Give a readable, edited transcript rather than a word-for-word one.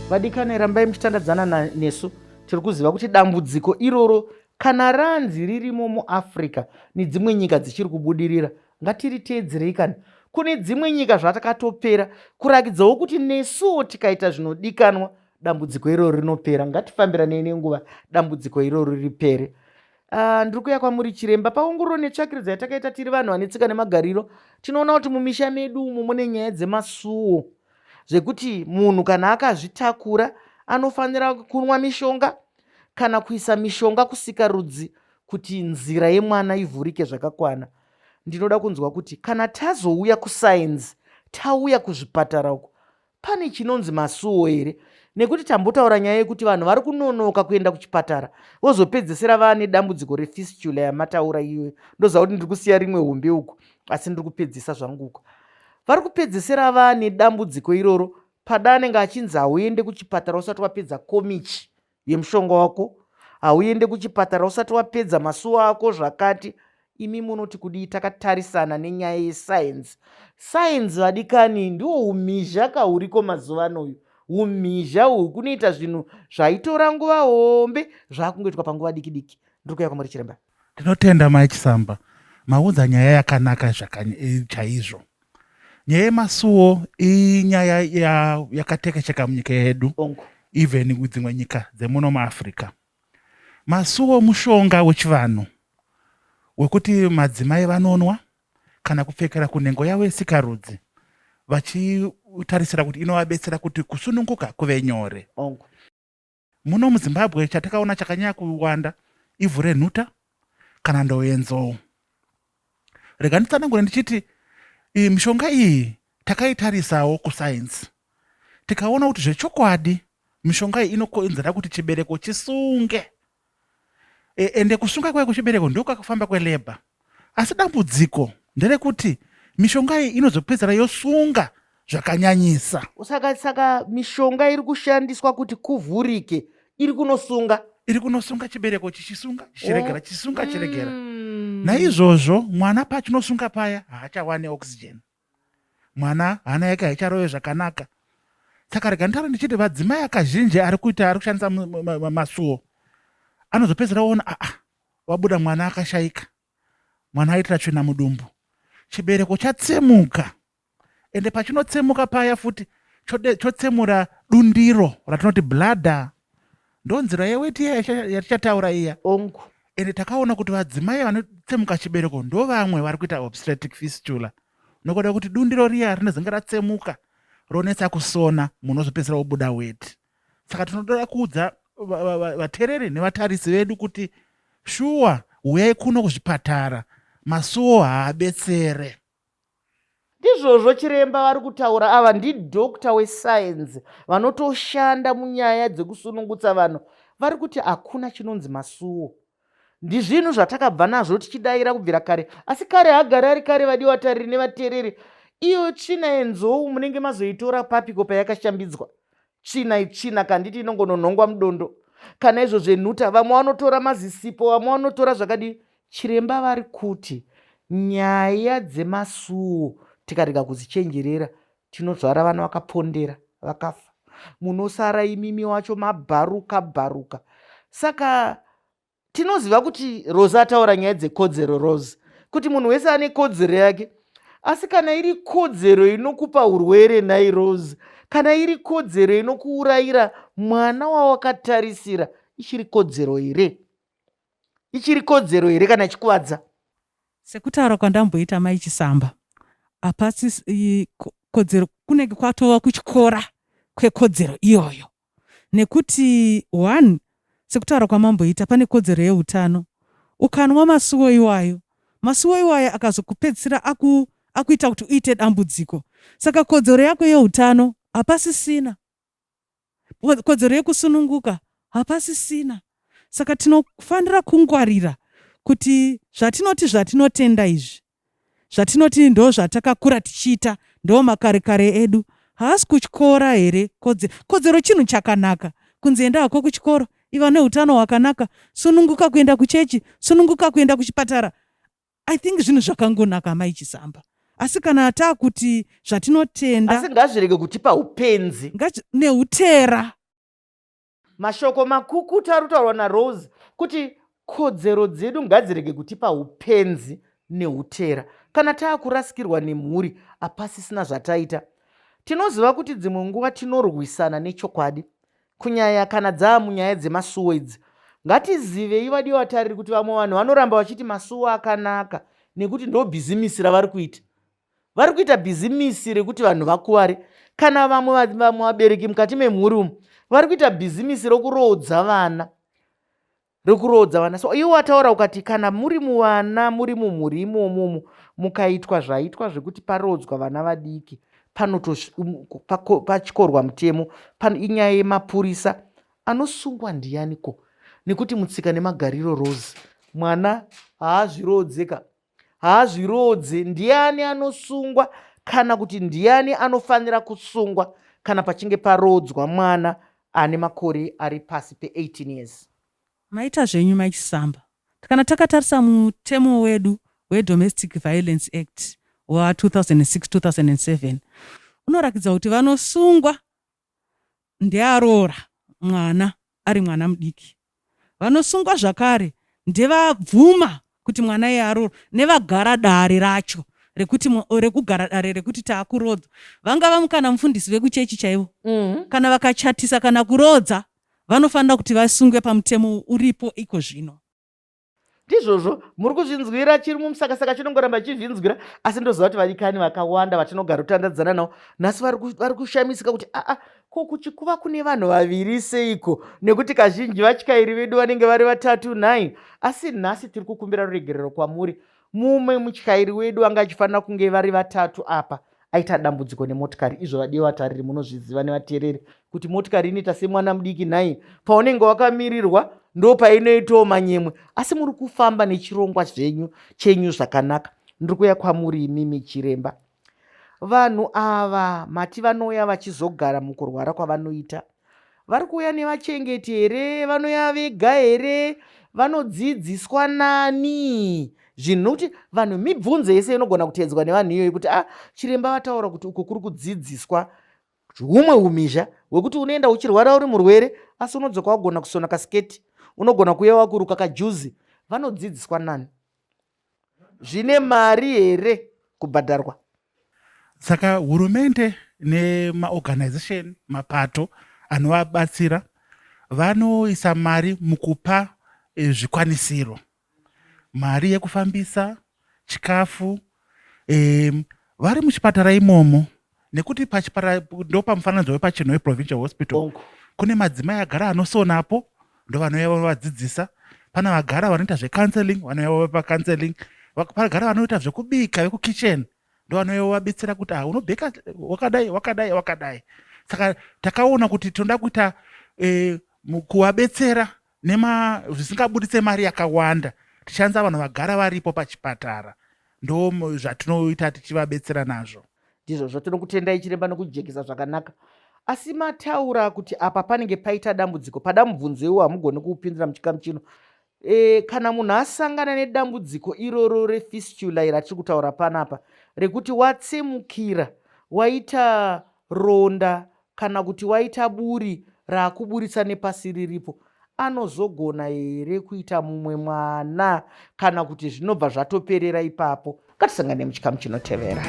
Vadikani, rambai muchitandadzana nesu. Tiri kuziva kuti dambudziko iroro kana ranzi ririmo muAfrica nedzimwe nyika dzichiri kubudirira, ngatiriteedzerei kana kune dzimwe nyika zvatakatopera, kurakidzawo kuti nesuwo tikaita zvinodikanwa dambudziko iroro rinopera. Ngatifambiranei nenguva, dambudziko iroro ripere. Ndiri kuuya kwamuri chiremba. Paongororo netsvakiridzo yatakaita tiri vanhu vane tsika nemagariro, tinoona kuti mumisha medu umu mune nyaya dzemasuwo, zvekuti munhu kana akazvitakura anofanira kunwa mishonga kana kuisa mishonga kusikarudzi kuti nzira yemwana ivhurike zvakakwana. Ndinoda kunzwa kuti kana tazouya kusainzi, tauya kuzvipatara uko, pane chinonzi masuwo here? Nekuti tambotaura nyaya yekuti vanhu vari kunonoka kuenda kuchipatara vozopedzesera vaane dambudziko refistula yamataura iyoyo. Ndoziva kuti ndiri kusiya rimwe hombe uku, asi ndiri kupedzisa zvangu uku. Vari kupedzesera vaane dambudziko iroro pada anenge achinzi hauende kuchipatara usati wapedza komichi yemushonga wako, hauende kuchipatara usati wapedza masuwo ako zvakati. Imi munoti kudii takatarisana nenyaya yesainzi? Sainzi vadikani, ndiwo umhizha kahuriko mazuva anoyu. Umhizha uhu kunoita zvinhu zvaitora nguva hombe zvakungoitwa panguva diki diki. Ndiri kuuya kwamuri chiremba. Ndinotenda Mai Chisamba, maunza nyaya yakanaka chaizvo. Nyaya yemasuwo inyaya yakatekesheka munyika yedu, even kudzimwe nyika dzemuno muAfrica. Masuwo mushonga wechivanhu wekuti madzimai vanonwa kana kupfekera kunhengo yavo yesikarudzi vachitarisira kuti inovabetsera kuti kusununguka kuve nyore. Muno muZimbabwe chatakaona chakanyanya kuwanda ivhu renhuta kana ndowe yenzou. Rega nditsanangure ndichiti iyi mishonga iyi takaitarisawo kusainzi tikaona kuti zvechokwadi mishonga iyi inokonzera kuti chibereko chisunge. Ende kusunga kwayo kwechibereko ndokwakufamba kwelabor. Asi dambudziko nderekuti mishonga iyi inozopedzisira yosunga zvakanyanyisa. Saka mishonga iri kushandiswa kuti kuvhurike iri kunosunga. Iri kunosunga chibereko chichisunga, chichiregera, chichisunga, chichiregera. Naizvozvo mwana pachinosunga paya haachawani oxygen. Mwana hana yake haicharove zvakanaka. Saka rega nditaure ndichiti vadzimai akazhinji ari kuita ari kushandisa masuo anozopedzisira oona aa wabuda mwana akashaika, mwana aitira tsvina mudumbu, chibereko chatsemuka. Ende pachinotsemuka paya futi chotsemura dundiro ratinoti bladder, ndonzira yeweti iya yatichataura iya. Ongu. Ende takaona kuti vadzimai vanotsemuka chibereko ndovamwe vari kuita obstetric fistula, nokuda kuti dundiro riya rinozenge ratsemuka ronetsa kusona, munozopedzisira wobuda weti. Saka tinoda kuudza vatereri nevatarisi vedu kuti shuwa huyai kuno kuzvipatara, masuwo haabetsere. Ndizvozvo chiremba vari kutaura ava ndidoctor wesainzi vanotoshanda munyaya dzekusunungutsa vanhu. Vari kuti hakuna chinonzi masuwo. Ndizvinhu zvatakabva nazvo tichidaira kubvira kare, asi kare hagari ari kare vadiwa tariri nevatereri. Iyo tsvina yenzou munenge mazoitora papiko payakashambidzwa? Tsvina itsvina kanditi inongononhongwa mudondo. Kana izvo zvenhuta, vamwe vanotora mazisipo, vamwe vanotora zvakadii. Chiremba vari kuti nyaya dzemasuwo tikarega kudzichenjerera tinozvara vana vakapondera vakafa. Munosara imimi wacho mabharuka bharuka. Saka tinoziva kuti Rose ataura nyaya dzekodzero, Rose, kuti munhu wese ane kodzero yake. Asi kana iri kodzero inokupa urwere nhai Rose, kana iri kodzero inokuurayira mwana wawakatarisira, ichiri kodzero here? Ichiri kodzero here kana ichikuvadza? Sekutaura kwandamboita Mai Chisamba, hapasi kodzero, kunenge kwatova kutyora kwekodzero iyoyo. Nekuti one, sekutaura kwamamboita, pane kodzero yeutano. Ukanwa masuwo iwayo, masuwo iwayo akazokupedzisira aku, akuita kuti uite dambudziko. Saka kodzero yako yeutano hapasisina. Kodzero yekusununguka hapasisina. Saka tinofanira kungwarira kuti zvatinoti zvatinotenda izvi, zvatinoti ndo zvatakakura tichiita, ndo makare kare edu, haasi kutyora here kodzero? Kodzero chinhu chakanaka. Kunzi enda hako kuchikoro, iva neutano hwakanaka, sununguka kuenda kuchechi, sununguka kuenda kuchipatara. I think zvinhu zvakangonaka Mai Chisamba. Asi kana taakuti zvatinotenda, asi ngazvirege kutipa upenzi neutera. Mashoko makukutu ari kutaurwa naRose kuti kodzero dzedu ngadzirege kutipa upenzi neutera. Kana taakurasikirwa nemhuri hapasisina zvataita. Tinoziva kuti dzimwe nguva tinorwisana nechokwadi, kunyaya kana dzaa munyaya dzemasuwo idzi. Ngatizivei vadiwa vatariri kuti vamwe vanhu vanoramba vachiti masuwo akanaka nekuti ndo bhizimisi ravari kuita. Vari kuita bhizimisi rekuti vanhu vakuvare. Kana vamwe vamwe vabereki mukati memhuri umu vari kuita bhizimisi rokuroodza vana. Rekuroodza vana. So iwe wataura ukati kana muri muvana muri mumhuri imomo mukaitwa zvaitwa zvekuti paroodzwa vana vadiki panotopatyorwa mutemo. Inyaya yemapurisa. Anosungwa ndiyaniko? Nekuti mutsika nemagariro Rose, mwana haazviroodzeka. Haazviroodze. Ndiani anosungwa kana kuti ndiani anofanira kusungwa kana pachinge paroodzwa mwana ane makore ari pasi pe 18 years? Maita zvenyu Mai Chisamba. Kana takatarisa mutemo wedu weDomestic Violence Act wa 2006, 2007 unorakidza kuti vanosungwa ndearoora mwana ari mwana mudiki. Vanosungwa zvakare ndevabvuma kuti mwana iye aroorwe nevagara dare racho rekuti rekugara dare rekuti taakuroodza. Vangava kana mufundisi vekuchechi chaivo kana vakachatisa kana kuroodza vanofanira kuti vasungwe pamutemo uripo iko zvino. Ndizvozvo, muri kuzvinzwira, chiri mumusakasaka chinongoramba chichizvinzwira, asi ndoziva kuti vadikani vakawanda vatinogara kutandadzana navo nhasi vari kushamisika kuti aa, ko kuchikuva kune vanhu vaviri seiko? Nekuti kazhinji vatyairi vedu vanenge vari vatatu nhai. Asi nhasi tiri kukumbira ruregerero kwamuri. Mumwe mutyairi wedu anga achifanira kunge vari vatatu apa aita dambudziko nemotikari. Izvo vadiwa vatariri munozviziva nevatereri kuti motikari inoita semwana mudiki nhai, paunenge wakamirirwa ndo painoitawo manyemwe, asi muri kufamba nechirongwa zvenyu chenyu zvakanaka. Ndiri kuuya kwamuri imimi chiremba. Vanhu ava mati vanouya vachizogara mukurwara kwavanoita, vari kuuya nevachengeti here? Vanouya vega here? Vanodzidziswa nani zvinhu? Nokuti vanhu mibvunzo yese inogona kuteedzwa nevanhu iyoyo kuti a chiremba vataura kuti uko kuri kudzidziswa humwe humhizha hwekuti unoenda uchirwara uri murwere asi unodzoka wagona kusona kasiketi, unogona kuuya wakuruka kajuzi. Vanodzidziswa nani? Zvine mari here kubhadharwa? Saka hurumende nemaorganization, mapato anovabatsira vanoisa mari mukupa zvikwanisiro, mari yekufambisa, chikafu, vari muchipatara imomo, nekuti pachipatara ndopamufananidzo wepaChinhoyi Provincial Hospital. Kune madzimai agara anosonapo, ndovanouya vanovadzidzisa. Pana vagara vanoita zvecounseling, vanouya vovapa counseling. Vagara vanoita zvekubika vekukitchen, ndovanouya vovabetsera kuti ah, unobheka wakadai wakadai wakadai. Saka takaona kuti tinoda kuita kuvabetsera nema zvisingabuditse mari yakawanda, tichishandisa vanhu vagara varipo pachipatara. Ndo zvatinoita tichivabetsera nazvo. Ndizvozvo, tinokutendai chiremba nokujekesa zvakanaka. Asi mataura kuti apa panenge paita dambudziko, pada mubvunzo iwo hamugoni kuupindura muchikamu chino. Kana munhu asangana nedambudziko iroro refistula ratiri kutaura panapa, rekuti watsemukira, waita ronda kana kuti waita buri raakuburitsa nepasi riripo, anozogona here kuita mumwe mwana kana kuti zvinobva zvatoperera ipapo? Ngatisangane muchikamu chinotevera.